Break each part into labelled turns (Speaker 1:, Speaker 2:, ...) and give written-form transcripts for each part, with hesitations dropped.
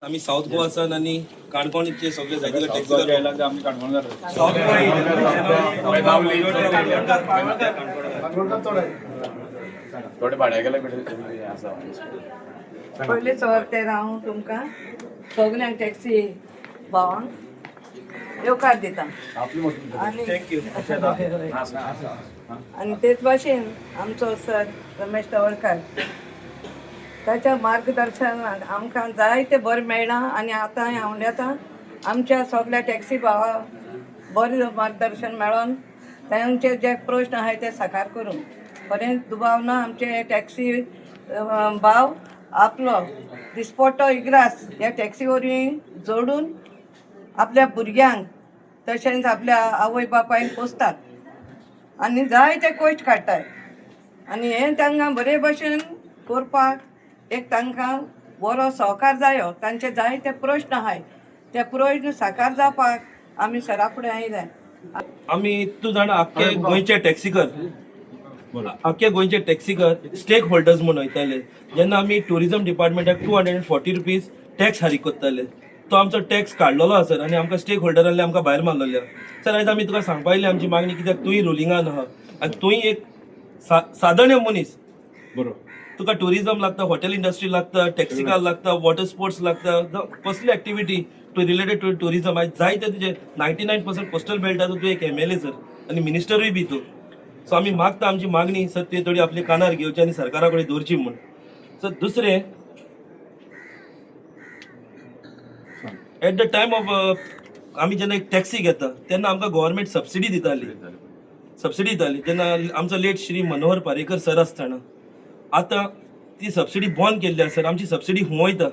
Speaker 1: आमी साऊथ गोवासान आनी काणकोणचे सगळे जायते टॅक्सी
Speaker 2: आमी काणकोणकार.
Speaker 1: साऊथ
Speaker 2: थोडे भाड्या गेले आसा.
Speaker 3: पयले चवथेर हांव तुमकां सगल्यांक टॅक्सी भावांक येवकार दिता आनी
Speaker 1: thank you.
Speaker 3: आनी तेच भाशेन आमचो सर रमेश तवडकार ताच्या मार्गदर्शनान आमकां जायतें बरें मेळ्ळां आनी आतां हांव उलयतां, आमच्या सगल्या टॅक्सी भावा बरें मार्गदर्शन मेळोन तांचे जे प्रश्न आहाय ते साकार करूं खरेंच दुबाव ना. आमचे टॅक्सी भाव आपलो दिसपट्टो इग्रास ह्या टॅक्सी वरवीं जोडून आपल्या भुरग्यांक तशेंच आपल्या आवय बापायक पोसतात आनी जायते कश्ट काडटात आनी हें तांकां बरे भशेन करपाक एक तांकां बरो सहकार जायो. तांचे जायते प्रश्न आहाय, ते प्रश्न साकार जावपाक आमी सरा फुडें आयले.
Speaker 1: आमी तूं जाणा, आख्खे गोंयचे टॅक्सीकर, आख्खे गोंयचे टॅक्सीकर स्टेक होल्डर्स म्हूण वयताले. जेन्ना आमी ट्युरिजम डिपार्टमेंटाक ₹240 टॅक्स फारीक करताले, तो आमचो टॅक्स काडलेलो आसा सर आनी आमकां स्टेक होल्डरांनी आमकां भायर मारलेले. सर, आयज आमी तुका सांगपा आयले आमची मागणी, कित्याक तूंय रुलिंगान आहा आनी तूंय एक सादारण मनीस. तुका ट्युरिजम लागता, हॉटेल इंडस्ट्री लागता, टॅक्सीकार लागता, वॉटर स्पोर्ट्स लागता, जावं कसली activity to related to tourism. आयज जायते तुजे 99% कोस्टल बेल्टाचो तूं एक एमएलए सर आनी मिनिस्टरूय बी तूं. सो आमी मागता आमची मागणी सर, तुवें थोडी आपली कानार घेवची आनी सरकारा कडेन दवरची म्हूण सर. दुसरें, एट the time of आमी जेन्ना एक टॅक्सी घेता तेन्ना आमकां गव्हर्मेंट सबसिडी दिताली, सबसिडी दिताली जेन्ना आमचो लेट श्री मनोहर पारेकर सर आसतना. आतां ती सबसिडी बंद केल्ली आसा सर. आमची सबसिडी हुं वयता?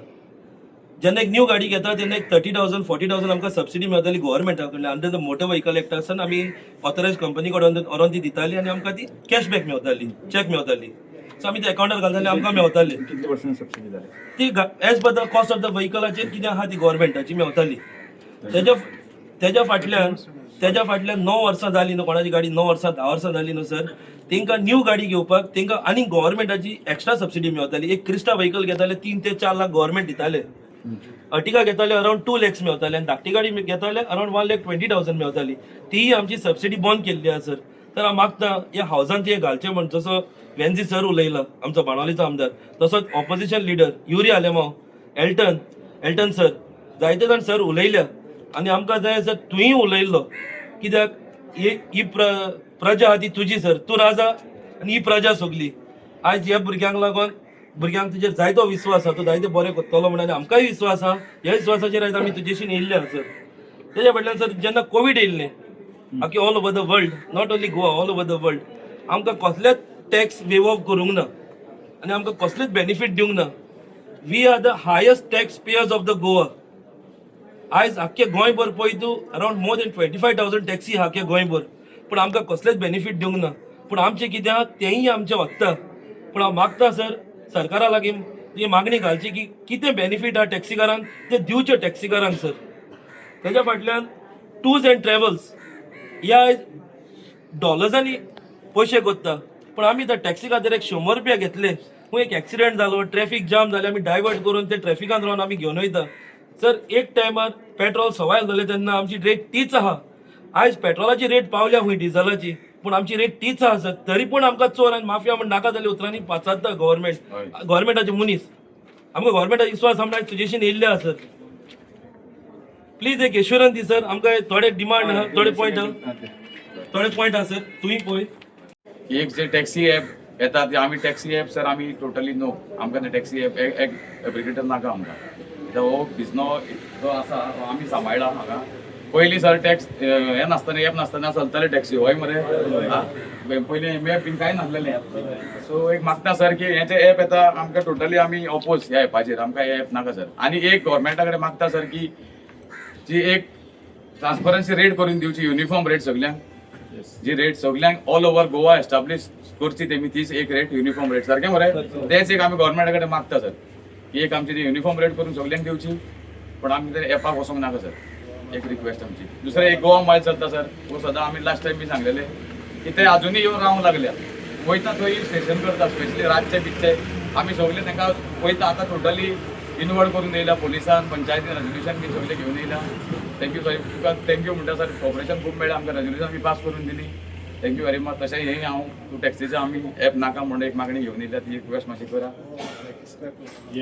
Speaker 1: जेन्ना एक न्यू गाडी घेता तेन्ना एक 30,000, 40,000 आमकां सबसिडी मेळटाली गव्हर्मेंटा कडल्यान. Under the motor vehicle act आसतना आमी ऑथरायज कंपनी कडेन व्हरोन ती दिताली आनी आमकां ती कॅशबॅक मेवताली, चॅक मेवताली. सो आमी ते अकाउंटार घालताले, आमकां मेवताली.
Speaker 2: कितले पर्संट सबसिडी जाले?
Speaker 1: ती as per the cost of the व्हिकलाचेर कितें आहा ती गव्हर्मेंटाची मेवताली. तेज्या फाटल्यान 9 वर्सां जालीं न्हू, कोणाची गाडी 9 वर्सां, 10 वर्सां जालीं न्हू सर, तेंकां न्यू गाडी घेवपाक तेंकां आनी गव्हर्मेंटाची एक्स्ट्रा सबसिडी मेवताली. एक क्रिस्टा व्हिकल घेताले, 3 ते 4 लाख गव्हर्मेंट दिताले. अर्टिगा घेताले, अरावंड 2 लॅक्स मेवताले आनी धाकटी गाडी घेताले, अरावंड 1,20,000 मेवताली. तीय आमची सबसिडी बंद केल्ली आहा सर. तर हांव मागता ह्या हावजान ती घालचें म्हण. जसो वेन्झी सर उलयला, आमचो बाणावलीचो आमदार, तसोच opposition leader Yuri Alemao, Elton sir, जायते जाण सर उलयल्या आनी आमकां जाय सर तुंय उलयल्लो, कित्याक ही ही प्रजा आहा ती तुजी सर. तूं राजा आनी ही प्रजा सगली. आयज ह्या भुरग्यांक लागून, भुरग्यांक तुजेर जायतो विस्वास आसा, तूं जायते बरें करतलो म्हणून आनी आमकांय विस्वास आहा. ह्या विस्वासाचेर आयज आमी तुजेशीन येयल्ले आहा सर. तेज्या फाटल्यान सर, जेन्ना कोवीड येयल्लें आख्खे all over the world, not only Goa, all over the world, आमकां कसलेच टॅक्स वेव ऑफ करूंक ना आनी आमकां कसलेच बेनिफीट दिवंक ना. We are the highest tax payers of the Goa. आयज आख्खे गोंयभर पळय तूं, around more than 25,000 taxi आहा आख्खे गोंयभर, पूण आमकां कसलेच बेनिफीट दिवंक ना. पूण आमचें कितें आहा तेंय आमचें वखता. पूण हांव मागता सर, सरकारा लागीं ही मागणी घालची की कितें बेनिफीट आहा टॅक्सीकारांक ते दिवचे टॅक्सीकारांक सर. तेज्या फाटल्यान टूर्स अँड ट्रॅव्हल्स ह्या आयज डॉलर्सांनी पयशे कोत्ता, पूण आमी त्या टॅक्सी खातीर एक 100 रुपया घेतले, खंय एक एक्सिडेंट जालो, ट्रॅफीक जाम जालें, आमी डायवर्ट करून ते ट्रॅफिकान रावन आमी घेवन वयता सर. एक टायमार पेट्रोल सवाय आसलेलें तेन्ना आमची रेट तीच आहा. आयज पेट्रोलाची रेट पावल्या खंय डिझलाची, पूण आमची रेट तीच आहा सर. तरी पूण आमकां चोर आनी माफिया म्हण नाका जाल्ल्या उतरांनी पाचारता गव्हर्मेंट, गव्हर्मेंटाचे मनीस. आमकां गव्हर्मेंटाचो विस्वास आमकां तुजेशीन येयल्ले आहा सर. प्लीज एक एश्युरन्स दी सर. आमकां थोडे डिमांड आहा, थोडे पॉयंट आहा, थोडे पॉयंट आहा सर, तुमी पळय.
Speaker 2: एक जे टॅक्सी ॲप येता ते आमी टॅक्सी ॲप सर, आमी टोटली नो. आमकां ते टॅक्सी ॲप एक एप्लिकेटर नाका आमकां. कित्याक हो बिजनो जो आसा तो आमी सांबाळला हांगा. पयलीं सर टॅक्स हें नासतना, ॲप नासतना चलताले टॅक्सी, हय मरे? आं, पयलीं मॅप बीन कांय नासलेलें. सो एक मागता सर की हें जे ॲप येता आमकां टोटली आमी ऑपोज ह्या ॲपाचेर. आमकां हे ॲप नाका सर. आनी एक गव्हर्मेंटा कडेन मागता सर की जी एक ट्रान्सपरन्सी रेट करून दिवची, युनिफॉर्म रेट सगल्यांक, जी रेट सगल्यांक ऑल ओव्हर गोवा एस्टाब्लीश करची तेमी, तीच एक रेट, युनिफॉर्म रेट सारकें मरे? तेच एक आमी गव्हर्मेंटा कडेन मागता सर की एक आमची ती युनिफॉर्म रेट करून सगल्यांक दिवची, पण आमी ते एपाक वचोंक नाका सर. एक रिक्वेस्ट आमची. दुसरें एक गोवा मायल चलता सर, हो सदां आमी लास्ट टायम बी सांगलेले की ते अजुनूय येवन रावंक लागल्या. वयता थंय स्टेशन करता, स्पेशली रातचे बितचे. आमी सगळे तांकां वयता. आतां टोटली इनवर्ड करून येयला पोलिसान, पंचायतीन रेजोल्युशन बी सगळें घेवन येयला. Thank you sir, तुका thank you म्हणटा सर. कॉपरेशन खूब मेळ्ळें आमकां, रेजोल्युशन बी पास करून दिली. Thank you very much. तशें हें हांव तूं टॅक्सीचें आमी एप नाका म्हणून एक मागणी घेवन येयल्या, ती रिक्वेस्ट मातशी करा.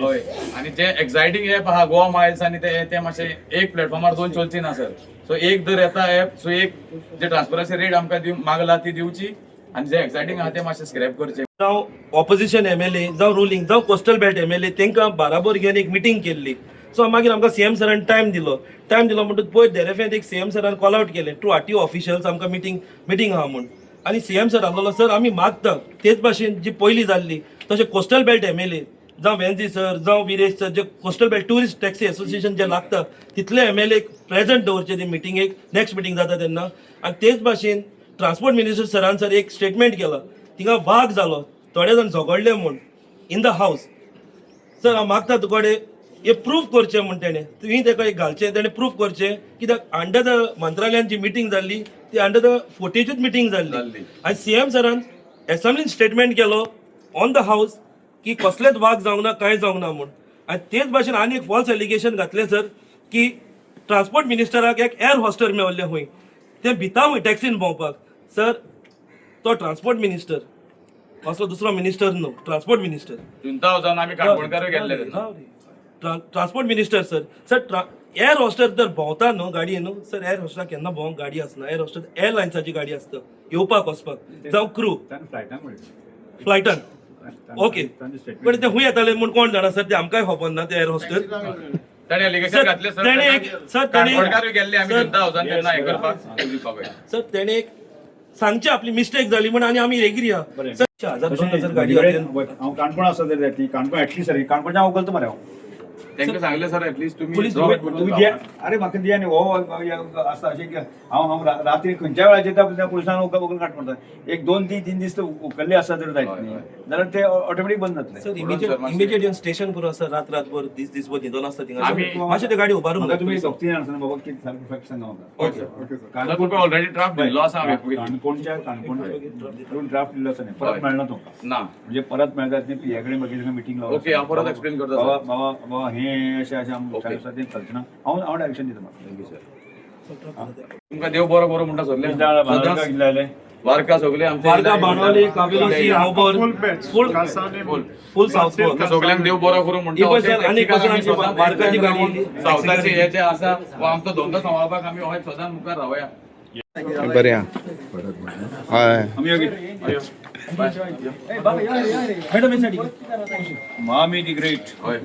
Speaker 2: हय, आनी जे एक्सायटींग एप आहा गोवा मायल्स आनी ते ते मातशें एक प्लॅटफॉर्मार दोन चलची ना सर. सो एक जर येता एप, सो एक जे ट्रान्सपरन्सी रेट आमकां दिव मागला ती दिवची आनी जे एक्सायटींग आहा ते मातशें स्क्रॅप करचे.
Speaker 1: जावं ऑपोजिशन एमएलए, जावं रुलींग, जावं कोस्टल बेल्ट एमएलए, तांकां बाराबर घेवन एक मिटींग केल्ली. सो मागीर आमकां सीएम सरान टायम दिलो. टायम दिलो म्हणटकूच पळय देरेफेंत एक सीएम सरान कॉल आवट केलें टू आरटीओ ऑफिशियल्स, आमकां मिटींग मिटींग आहा म्हूण. आनी सीएम सर आहलोलो, सर आमी मागता तेच भाशेन जी पयलीं जाल्ली तशें कोस्टल बेल्ट एमएलए, जावं वेन्जी सर, जावं विरेश सर, जे coastal belt tourist taxi association जे लागता तितले एमएलए प्रेझेंट दवरचे ते मिटिंगेक, नेक्स्ट मिटींग जाता तेन्ना. आनी तेच भाशेन ट्रान्सपोर्ट मिनिस्टर सरान सर एक स्टेटमेंट केला, थिंगा वाग जालो, थोडे जाण झगडले म्हूण इन the house. Sir, हांव मागता तुकडे हे प्रूफ करचें म्हूण तेणें, तुवें तेका एक घालचें, तेणें प्रूफ करचें, कित्याक अंडर the मंत्रालयान जी मिटींग जाल्ली ती अंडर the फुटेजूच मिटींग जाल्ली.
Speaker 2: जाल्ली.
Speaker 1: आनी सीएम सरान एसेंब्लीन स्टेटमेंट केलो ऑन the house की कसलेच वाग जावंक ना, कांय जावंक ना म्हूण. आनी तेच भाशेन आनी एक फॉल्स एलिगेशन घातलें सर की ट्रान्सपोर्ट मिनिस्टराक एक एअर हॉस्टर मेवल्लें खंय, ते भिता खंय टॅक्सीन भोंवपाक. सर, तो ट्रान्सपोर्ट मिनिस्टर, असलो दुसरो मिनिस्टर न्हू, ट्रान्सपोर्ट मिनिस्टर.
Speaker 2: जुंता हावसान आमी काणकोणकारूय गेल्ले तेन्ना.
Speaker 1: Transport minister sir. Sir, air hostess जर भोंवता न्हू गाडी न्हू सर, एअर हॉस्टेलाक केन्ना भोंवंक गाडी आसना. एअर हॉस्टेस एअरलायन्साची गाडी आसता येवपाक वचपाक, जावं क्रू. फ्लायटान, ओके, पण ते खूंय येताले म्हूण कोण जाणा सर, ते आमकांय खबर ना ते एअर हॉस्टेस.
Speaker 2: ताणें एलिगेशन
Speaker 1: सर,
Speaker 2: घातलें सर.
Speaker 1: तेणें सर, तेणें-
Speaker 2: काणकोणकारूय गेल्ले आमी
Speaker 1: सर,
Speaker 2: जुंता हावसान तेन्ना हें करपाक दिवपाक.
Speaker 1: सर, तेणें एक सांगचें आपली मिस्टेक जाली म्हण आनी आमी एग्री आहा सर. हजार 2000 गाडी घातली.
Speaker 4: हांव काणकोण आसा तरी ती काणकोण एटलीस्ट सर, काणकोणच्यान उखलता मरे हांव.
Speaker 2: तांकां सांगलें सर, एटलीस्ट तुमी
Speaker 1: पुलीस
Speaker 2: drop
Speaker 1: department-
Speaker 2: करून
Speaker 4: तुमी
Speaker 2: जावा.
Speaker 4: दिया, अरे म्हाका दिया न्ही. हो आसता अशें की हांव हांव रात्री खंयच्या वेळाचेर त्या पुलिसांक उखल काट पडटा. एक दोन तीन तीन दीस उखल्ले आसता तर जायत न्ही जाल्यार ते ऑटोमॅटीक बंद जातले.
Speaker 1: सर, इमिजिएट
Speaker 2: सर, मातशें-
Speaker 1: इमिजिएट येवन स्टेशन पुरो सर, रात रातभर दीस दीसभर न्हिदोन आसता थिंगा. मातशें ते गाडी उबारून.
Speaker 4: म्हाका तुमी सोगती जाण आसतना बाबा कितें सारकें फॅक्ट सांगा म्हाका.
Speaker 1: ओके.
Speaker 2: सर, तुका ऑलरेडी ड्राफ्ट दिल्लो आसा हांवें पयलीं.
Speaker 4: काणकोणच्या काणकोण ड्राफ्ट दिल्लो आसा न्ही, परत मेळना तुमकां?
Speaker 2: ना.
Speaker 4: म्हणजे परत मेळटा न्ही, पीए कडेन मागीर मिटींग लावन.
Speaker 2: ओके, हांव परत explain करता, सर.
Speaker 4: बाबा बाबा बाबा, हें अशें अशें आमकां
Speaker 2: ओके.
Speaker 4: आसा तें चलचें ना. हांव हांव डायरेक्शन दिता म्हाका.
Speaker 2: Thank you sir, तुमकां देव बरो करूं म्हणटा सगळें.
Speaker 4: कितले जालें?
Speaker 2: वारका सगळे आमचे.
Speaker 1: वार्का, बाणावली, कावेलोसी, हावबर.
Speaker 5: फुल बॅच.
Speaker 1: फुल.
Speaker 2: फुल.
Speaker 1: फुल साऊथ गोवा.
Speaker 2: सगळ्यांक देव बरो करूं म्हणटा.
Speaker 1: ही पळय सर, आनी एक पासून आमची वारकाची गाडी येयली.
Speaker 2: सावथाचे हे जे आसा हो आमचो धंदो सांबाळपाक आमी हो सदांच मुखार रावया.
Speaker 6: बरें आहा, हय.
Speaker 4: आमी योगी.
Speaker 2: बाय.
Speaker 1: मॅडम, हे सायडीक.
Speaker 4: मामी the great.
Speaker 2: हय.